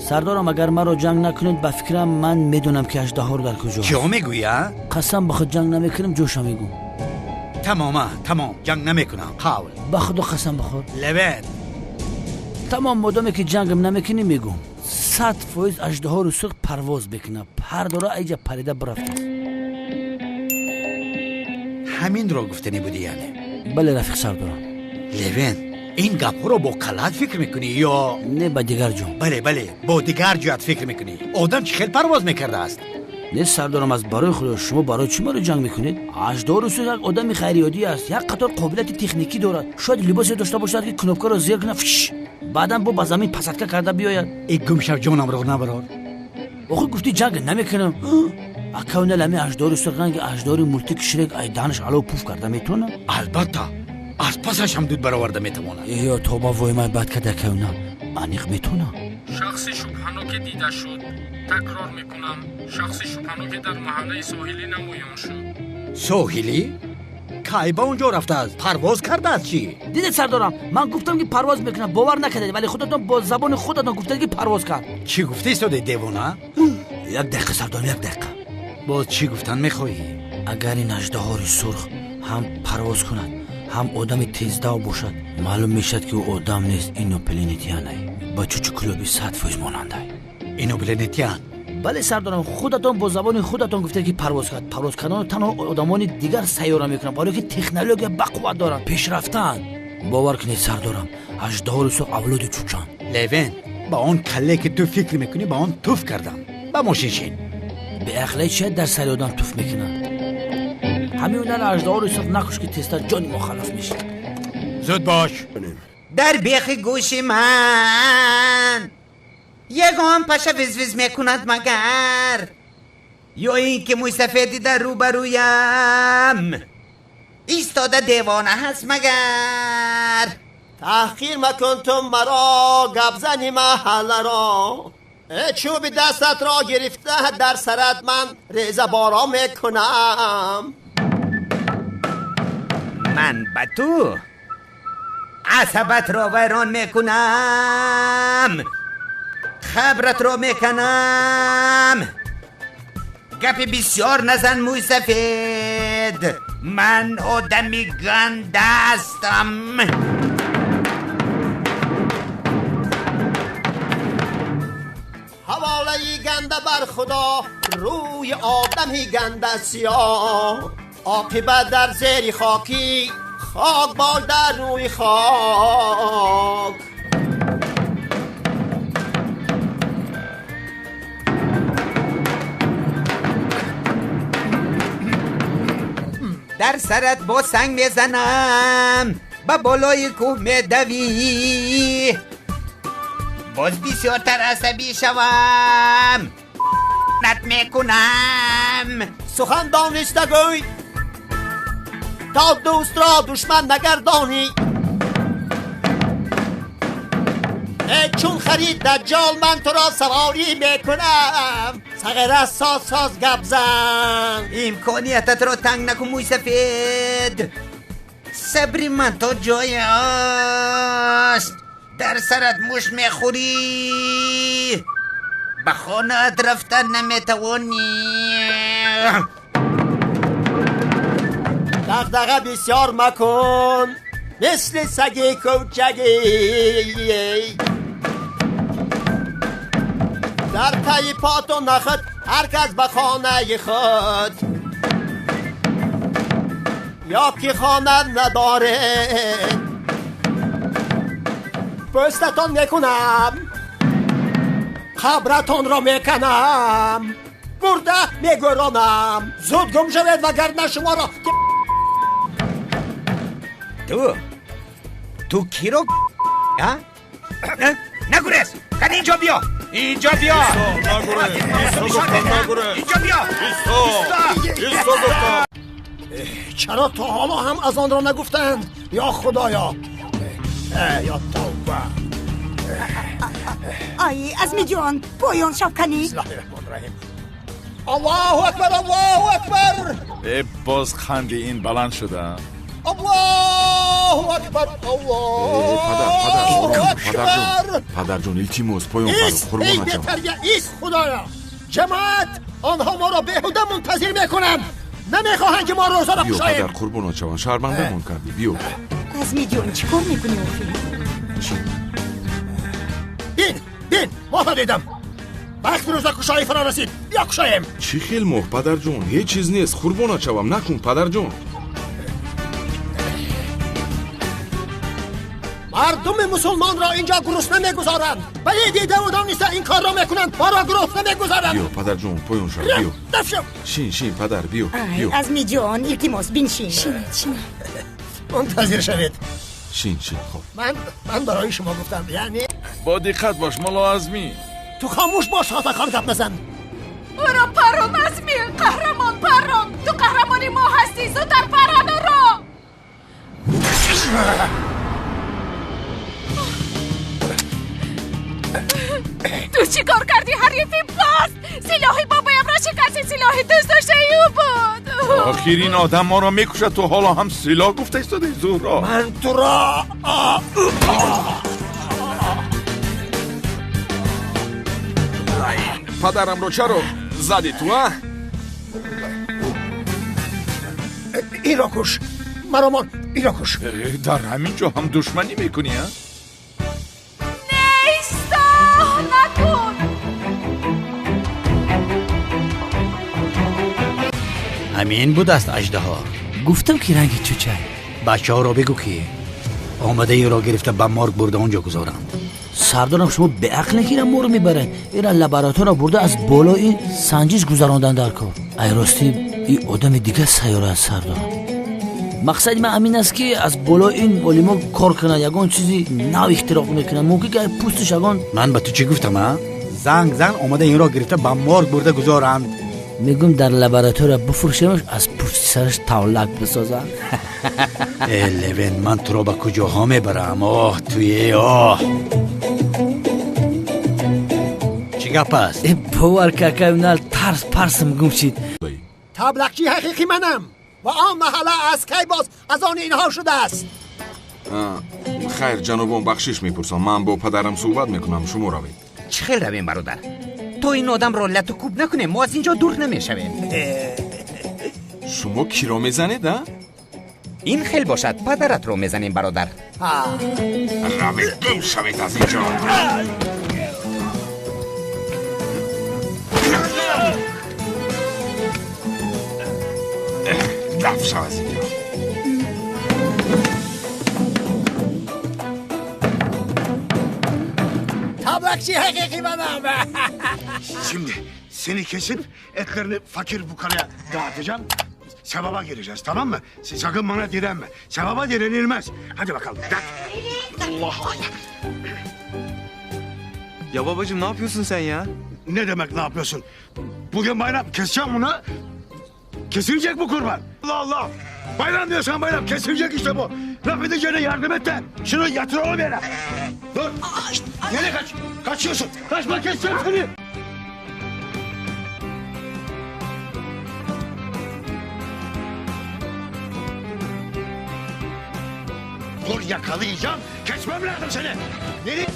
Сардорам, агар маро ҷанг накунед, ба фикрам ман медонам ки аждаҳор дар куҷост. Чиҳо мегӯӣ, а? Қасам ба худ, ҷанг намекунам, ҷоша мегӯм. Тамома, тамом, ҷанг намекунам, қавл. Ба худо қасам бихӯр. Левен. Тамом, модоме ки ҷангам намекунӣ, мегӯм. 100% аждаҳору сурх парвоз мекунад. Пар дора, айҷа парида бирафтааст. Ҳаминро гуфтанӣ будӣ, яъне? Бале, рафиқ сардорам. Левен, ин гапҳоро бо каллат фикр мекунӣ ё не, ба дигар ҷо? Бале, бале, бо дигар ҷоят фикр мекунӣ. Одам чӣ хел парвоз мекардааст? Не, сардорам, аз барои худо, шумо барои чӣ маро ҷанг мекунед? Аждаҳору сурх як одами ғайриоддӣ аст, як қатор қобилияти техникӣ дорад. Шояд либосе дошта бошад, ки кнопкаро зер кунад, фш, баъдан бо ба замин посадка карда биёяд. Э, гумшав, ҷонамро набарор. Охир гуфтӣ ҷанг намекунам. Акавнал, ами аждаҳори сурх ранги аждаҳори мультики Шрек ай данаш алов пуф карда метавонад? Албатта, аз пасаш ҳам дуд бароварда метавонад. Ё тоба, вой, май бад карда, акавнал, аниқ метавонад. Шахси шубҳаноке дида шуд. Такрор мекунам, шахси шубҳаноке дар маҳаллаи соҳилӣ намоён шуд. Соҳилӣ? Кай ба он ҷо рафтааст? Парвоз кардааст чӣ? Дидед, сардорам, ман гуфтам, ки парвоз мекунам, бовар накардед, вале худатон бо забони худатон гуфтед, ки парвоз кард. Чӣ гуфта истоде, девона? Як дақиқа, сардорам, як дақиқа. Боз чӣ гуфтан мехоҳӣ? Агар ин аждаҳори сурх ҳам парвоз кунад, ҳам одами тездав бошад, маълум мешавад, ки ӯ одам нест, инопланетянай, ба чучуклоби 100% монандай. Инопланетян? Бале, сардорам, худатон бо забони худатон гуфтед, ки парвоз кард. Парвоз карданро танҳо одамони дигар сайёра мекунанд, барое ки технология бақувват доранд, пешрафтаанд. Бовар кунед, сардорам, аждаҳори сурх авлоди чучанд. Левен, ба он калле, ки ту фикр мекунӣ, ба он туф кардам. Ба мошин шин. Беақле чия дар сари одам туф мекунанд? Ҳамин ҳунар аждаҳори сурх накуш, ки тезтар ҷони мо халос мешавад. Зуд бош. Дар бехи гӯши ман ягон паша визвиз мекунад магар, ё ин ки мӯйсафеди дар рӯбарӯям истода девона ҳаст магар? Таҳқир макун ту маро, гапзани маҳалларо. Э, чӯби дастатро гирифта, дар сарат ман резаборо мекунам. Ман ба ту асабатро вайрон мекунам, қабратро меканам. Гапи бисёр назан, мӯйсафед, ман одами ганда ҳастам. Ҳаволаи ганда бар худо, рӯи одами ганда сиёҳ, оқибат дар зери хокӣ, хок бод дар рӯи хок. Дар сарат бо санг мезанам, ба болои кӯҳ медавӣ. Боз бисёртар асабӣ шавам, нат мекунам. Сухан дониста гӯй, то дӯстро душман нагардонӣ. Э, чун харид даҷҷол, ман туро саворӣ мекунам. Сағира, соз соз гап зан. Имкониятатро танг накун, мӯйсафед, сабри ман то ҷое аст. Дар сарат муш мехӯрӣ, ба хонаат рафтан наметавонӣ. Дағдаға бисёр макун, мисли саги кӯчагӣ. Дар таи поту нахӯд, ҳар кас ба хонаи худ, ё ки хона надоред, пӯстатон мекунам, қабратонро меканам, бурда мегӯронам. Зуд гум шавед, вагарна шуморо Ту киро, а? Нагурез, кани инҷо биё, инҷо биё, инҷо биё. Чаро то ҳоло ҳам аз онро нагуфтанд? Ё худоё, ё тавба! Ай, Азмиҷон, поён шав, канӣ. Бисмиллаҳи раҳмони раҳим, Аллоҳу акбар, Аллоҳу акбар! Э, боз қанди ин баланд шуда. Аллоҳ. Аллоҳу акбар, Аллоҳу акбар. Падарҷон, илтимос, поён қурбон. Бетарбия, ист, худоё. Ҷамоат, онҳо моро беҳуда мунтазир мекунанд. Намехоҳанд ки мо рӯзаро кушоем. Биё, падар, қурбонат шавам, шармандамон кардӣ, биё. Азмиҷон, чӣ кор мекунӣ охир? Бин, бин, моҳро дидам. Вақти рӯзакушоӣ фаро расид, биё кушоем. Чӣ хел моҳ, падарҷон? Ҳеҷ чиз нест, қурбонат шавам, накун, падарҷон. Мардуми мусулмонро инҷо гурусна мегузоранд. Вале дидаву дониста ин корро мекунанд, моро гурусна мегузоранд. Биё, падарҷон, поён шав, биё. Шин, шин, падар, биё, биё. Азмиҷон, илтимос, биншин. Шинед, шинед. Мунтазир шавед. Шин, шин, хоб. Ман барои шумо гуфтам, яъне бо диққат бош, мулло Азмӣ. Ту хомӯш бош, хатакон гап назан. Уро парон, Азмӣ, қаҳрамон, парон. Ту қаҳрамони мо ҳастӣ, зудтар парон уро. Ту чӣ кор кардӣ, ҳарифи паст? Силоҳи бобоямро шикасти, силоҳи дӯстдоштаи ӯ буд. Охир ин одам моро мекушад, ту ҳоло ҳам силоҳ гуфта истодаи, Зуҳро. Ман туро падарамро чаро задӣ ту, а? Инро куш, маромон, инро куш. Дар ҳамин ҷо ҳам душманӣ мекунӣ, а? Ҳамин будааст аждаҳо. Гуфтам ки ранги чучай. Бачаҳоро бигӯ ки омада инро гирифта ба морг бурда онҷо гузоранд. Сардорам, шумо беақле ки ина морг мебаред. Ина лаборатория бурда аз болои санҷиш гузарондан дар кор. Ай ростӣ, ин одами дигар сайёра аст, сардорам. Мақсади ман ҳамин аст ки аз болои ин олимо кор кунанд, ягон чизи нав ихтироъ мекунанд. Мумкин ки пӯсташ ягон. Ман ба ту чӣ гуфтам, а? Занг зан, омада инро гирифта ба морг бурда гузоранд. Мегӯм дар лаборатория бифурӯшемаш, аз пӯсти сараш тавлак бисозанд. Э, Левен, ман туро ба куҷоҳо мебарам? Оҳ, туе, оҳ. Чӣ гап аст? Э, бовар какай, нал тарс парсам гум шид. Таблақчи ҳақиқӣ манам ва он маҳалла аз кай боз аз они инҳо шудааст. Хайр, ҷанобон, бахшиш мепурсам, ман бо падарам суҳбат мекунам, шумо равед. Чӣ хел равем, бародар? То ин одамро лату кӯб накунем, мо аз инҷо дур намешавем. Шумо киро мезанед, а? Ин хел бошад, падаратро мезанем, бародар. Равед, гум шавед аз инҷо. Даф шав аз инҷо. Tablakçı hakiki bana. Şimdi seni kesip etlerini fakir fukaraya dağıtacağım. Sevaba gireceğiz, tamam mı? Sakın bana direnme. Sevaba direnilmez. Hadi bakalım. Allah Allah. Ya babacığım, ne yapıyorsun sen ya? Ne demek ne yapıyorsun? Bugün bayram, keseceğim bunu. Kesilecek bu kurban. Allah Allah. Bayram diyorsan bayram, kesilecek işte bu. Laf edeceğine yardım et de şunu yatıralım yere. Dur. Nereye kaç? Kaçıyorsun. Kaçma, keseceğim seni. Dur, yakalayacağım. Kesmem lazım seni. Nereye?